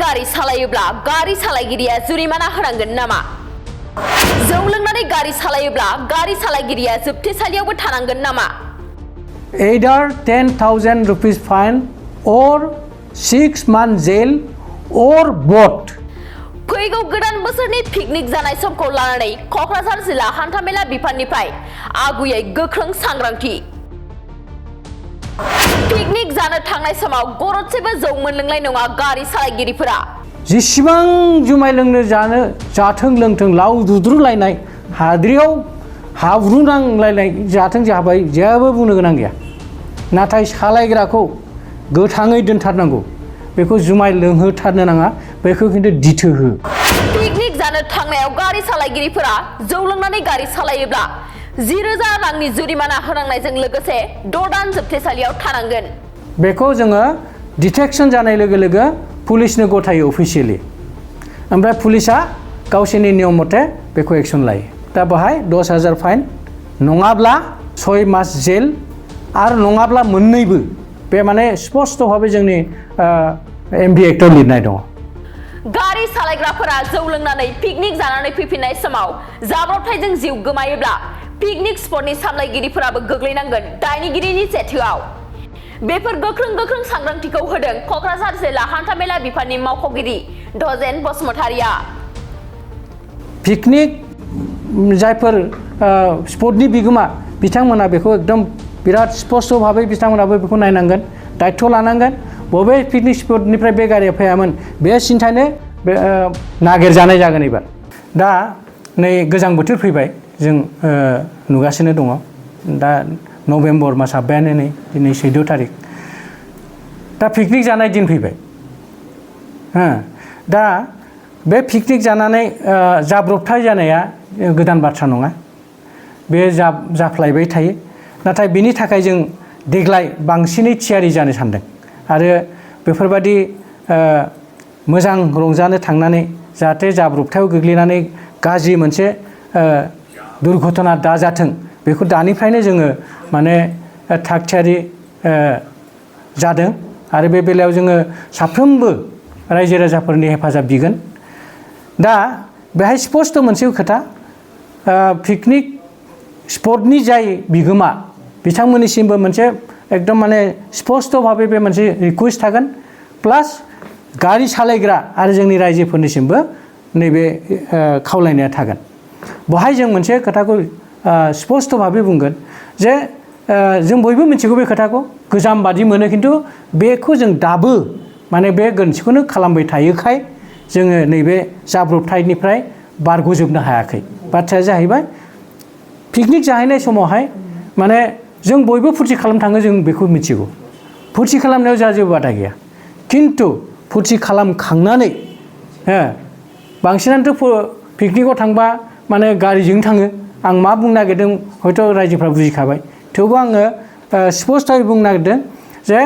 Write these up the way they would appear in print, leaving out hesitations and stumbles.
गारि सालायोब्ला गारि सालायगिरिया जुरिमाना होनांगोन नामा? जौ लोंनानै गारि सालायोब्ला गारि सालायगिरिया जोबथेसालियावबो थानांगोन नामा? Either 10,000 rupees fine or 6 months jail or both. फैगौ गोदान बोसोरनि पिकनिक जानाय समखौ लानानै क'क्राझार जिल्ला हान्थामेला बिफाननिफ्राय आगुयै गोख्रों सांग्रांथि। पिकनिक जानो थांनाय समाव गरदसेबो जौ मोनलोंनाय नङा गारि सालायगिरिफोरा। जेसेबां जुमाय लोंनो जाथों लोंथों लाव दुद्रुलायनाय हाद्रियाव हाब्रु नांलायनाय जाथों जाबाय जेबो बुंनो गोनां गैया। नाथाय सालायग्राखौ गोथाङै दोनथारनांगौ। बेखौ जुमाय लोंहोथारनो नाङा, बेखौ खिन्थु दिथो हो। पिकनिक जानो थांनायाव गारि सालायगिरिफोरा जौ लोंनानै गारि सालायोब्ला 10,000 रांनि जुरिमाना होनांनायजों लोगोसे 6 दान जोबथेसालियाव थानांगोन। बेखौ जोङो डिटेक्शन जानाय लोगो लोगो पुलिसनो गथायो अफिसियेलि। ओमफ्राय पुलिसा गावसोरनि नियम मथे बेखौ एक्शन लायो। दा बेहाय 10,000 फाइन नङाब्ला 6 मास जेल आरो नङाब्ला मोननैबो। बे माने स्पष्ट भाबै जोंनि एमबि एक्टआव लिरनाय दङ। गारि सालायग्राफोरा जौ लोंनानै पिकनिक जानानै फैफिननाय समाव जाब्रबथायजों जिउ गोमायोब्ला पिकनिक स्पटनि सामलायगिरिफोराबो गोग्लैनांगोन दायनिगिरिनि जेथोआव। बेफोर गोख्रों सांग्रांथिखौ होदों क'क्राझार जिल्ला हान्थामेला बिफाननि मावख'गिरि दजेन बसुमतारिया। पिकनिक जायफोर स्पटनि बिगोमा बिथांमोना बेखौ एकदम बिराद स्पष्ट भाबै बिथांमोनाबो बेखौ नायनांगोन, दायित्व लानांगोन। बबे पिकनिक स्पटनिफ्राय बे गारिया फैयामोन बे सिन्थानो नागिरजानाय जागोन एबार। दा नै गोजां बोथोर फैबाय, जों नुगासिनो दङ। दा नभेम्बर मास हाबबायानो नै, दिनै 14 थारिख। दा पिकनिक जानाय दिन फैबाय। दा बे पिकनिक जानानै जाब्रबथाय जानाया गोदान बाथ्रा नङा, बे जाफ्लायबाय थायो। नाथाय बेनि थाखाय जों देग्लाय बांसिनै थियारि जानो सानदों आरो बेफोरबायदि मोजां रंजानो थांनानै जाहाथे जाब्रबथायाव गोग्लैनानै गाज्रि मोनसे दुर्घटना दाजाथों बेखौ दानिफ्रायनो जोङो माने थाग थियारि जादों आरो बे बेलायाव जोङो साफ्रोमबो रायजो राजाफोरनि हेफाजाब बिगोन। दा बेहाय स्पष्ट मोनसे खोथा, पिकनिक स्पटनि जाय बिगोमा बिथांमोननिसिमबो मोनसे एकदम माने स्पष्ट भाबै बे मोनसे रिकुवेस्ट थागोन, प्लास गारि सालायग्रा आरो जोंनि रायजोफोरनिसिमबो नैबे खावलायनाया थागोन। बेहाय जों मोनसे खोथाखौ स्पष्ट भाबै बुंगोन जे जों बयबो मिथिगौ बे खोथाखौ, गोजाम बादि मोनो, खिन्थु बेखौ जों दाबो माने बे गोरोन्थिखौनो खालामबाय थायोखाय जोङो नैबे जाब्रबथायनिफ्राय बारग'जोबनो हायाखै। बाथ्राया जाहैबाय पिकनिक जाहैनाय समावहाय माने जों बयबो फुरथि खालामनो थाङो, जों बेखौ मिथिगौ। फुरथि खालामनायाव जोंहा जेबो बादा गैया, खिन्थु फुरथि खालामखांनानै बांसिनानोथ' पिकनिकआव थांबा माने गारिजों थाङो। आं मा बुंनो नागिरदों हयथ' रायजोफ्रा बुजिखाबाय, थेवबो आङो स्पष्टयै बुंनो नागिरदों जे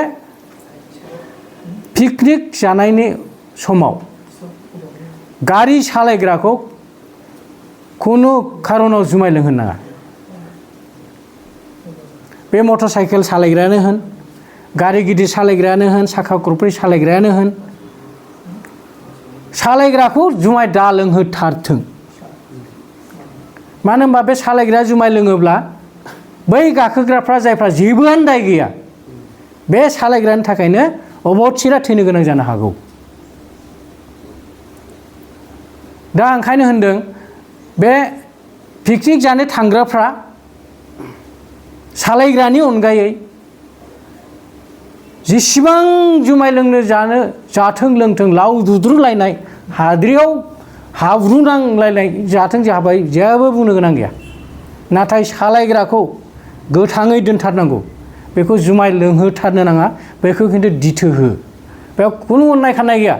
पिकनिक जानायनि समाव गारि सालायग्राखौ खुनु खारनाव जुमाय लोंहोनो नाङा। बे मटर साइकेल सालायग्रायानो होन, गारि गिदिर सालायग्रायानो होन, साखा खबब्रै सालायग्रायानो होन, सालायग्राखौ जुमाय दा लोंहोथारथों। मानो होनबा बे सालायग्राया जुमाय लोङोब्ला बै गाखोग्राफ्रा जायफ्रा जेबोआनो दाय गैया, बे सालायग्रानि थाखायनो अबथिरा थैनो गोनां जानो हागौ। दा ओंखायनो होनदों बे पिकनिक जानो थांग्राफ्रा सालायग्रानि अनगायै जेसेबां जुमाय लोंनो जाथों लोंथों लाव दुद्रुलायनाय हाद्रियाव हाब्रु नांलायनाय जाथों जाबाय जेबो बुंनो गोनां गैया। नाथाय सालायग्राखौ गोथाङै दोनथारनांगौ, बेखौ जुमाय लोंहोथारनो नाङा, बेखौ खिन्थु दिथो हो। बेयाव खुनु अननाय खाननाय गैया।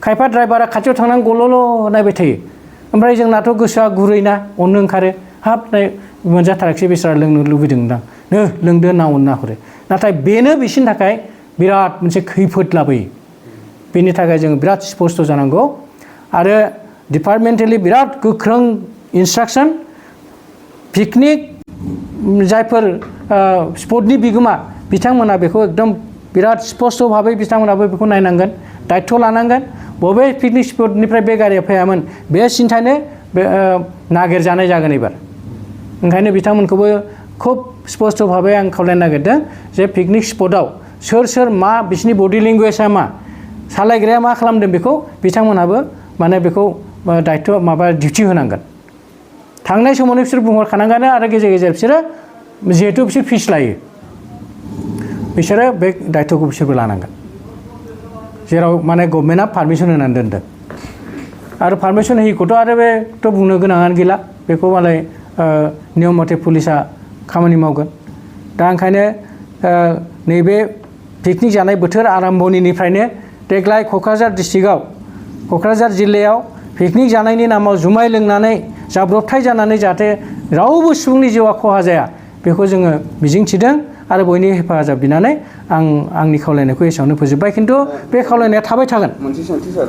खायफा ड्राइभारा खाथियाव थांनानै गल'ल' नायबाय थायो, ओमफ्राय जोंनाथ' गोसोआ गुरैना अननो ओंखारो, हाब मोनजाथाराखिसै बेसारा लोंनो लुबैदोंदां, लोंदो होनना अनना हरो। नाथाय बेनो बिसोरनि थाखाय बिराद मोनसे खैफोद लाबोयो। बेनि थाखाय जों बिराद स्पष्ट जानांगौ आरो डिपार्टमेन्टेलि बिराद गोख्रों इन्सट्राक्सन। पिकनिक जायफोर स्पटनि बिगोमा बिथांमोना बेखौ एकदम बिराद स्पष्ट भाबै बिथांमोनाबो बेखौ नायनांगोन, दायित्व लानांगोन। बबे पिकनिक स्पटनिफ्राय बे गारिया फैयामोन बे सिन्थानो बे नागिरजानाय जागोन एबार ओंखायनो बिथांमोनखौबो खुब स्पष्ट भाबै आं खावलायनो नागिरदों जे पिकनिक स्पटआव सोर सोर मा बिसिनि बडि लेंगुवेजआ मा सालायग्राया मा खालामदों बेखौ बिथांमोनहाबो माने बेखौ दायित्व माबा डिउटि होनांगोन थांनाय समावनो बिसोर बुंहरखानांगोन आरो गेजेर गेजेर बिसोरो जिहेतु बिसोर फिस लायो बिसोरो बे दायित्वखौ बिसोरबो लानांगोन जेराव माने गभर्नमेन्टआ पारमिसन होनानै दोनदों आरो पारमिसन होयिखौथ' आरो बेथ' बुंनो गोनाङानो गैला बेखौ मालाय नियम मथे पुलिसा खामानि मावगोन दा ओंखायनो नैबे पिकनिक जानाय बोथोर आरम्भनिफ्रायनो देग्लाय क'क्राझार डिस्ट्रिक्टआव क'क्राझार जिल्लायाव पिकनिक जानायनि नामाव जुमाय लोंनानै जाब्रबथाय जानानै जाहाथे रावबो सुबुंनि जिउआ खहा जाया बेखौ जोङो मिजिंथिदों आरो बयनि हेफाजाब बिनानै आं आंनि खावलायनायखौ एसेयावनो फोजोबबाय खिन्थु बे खावलायनाया थाबाय थागोन मोनसे सोंथि सार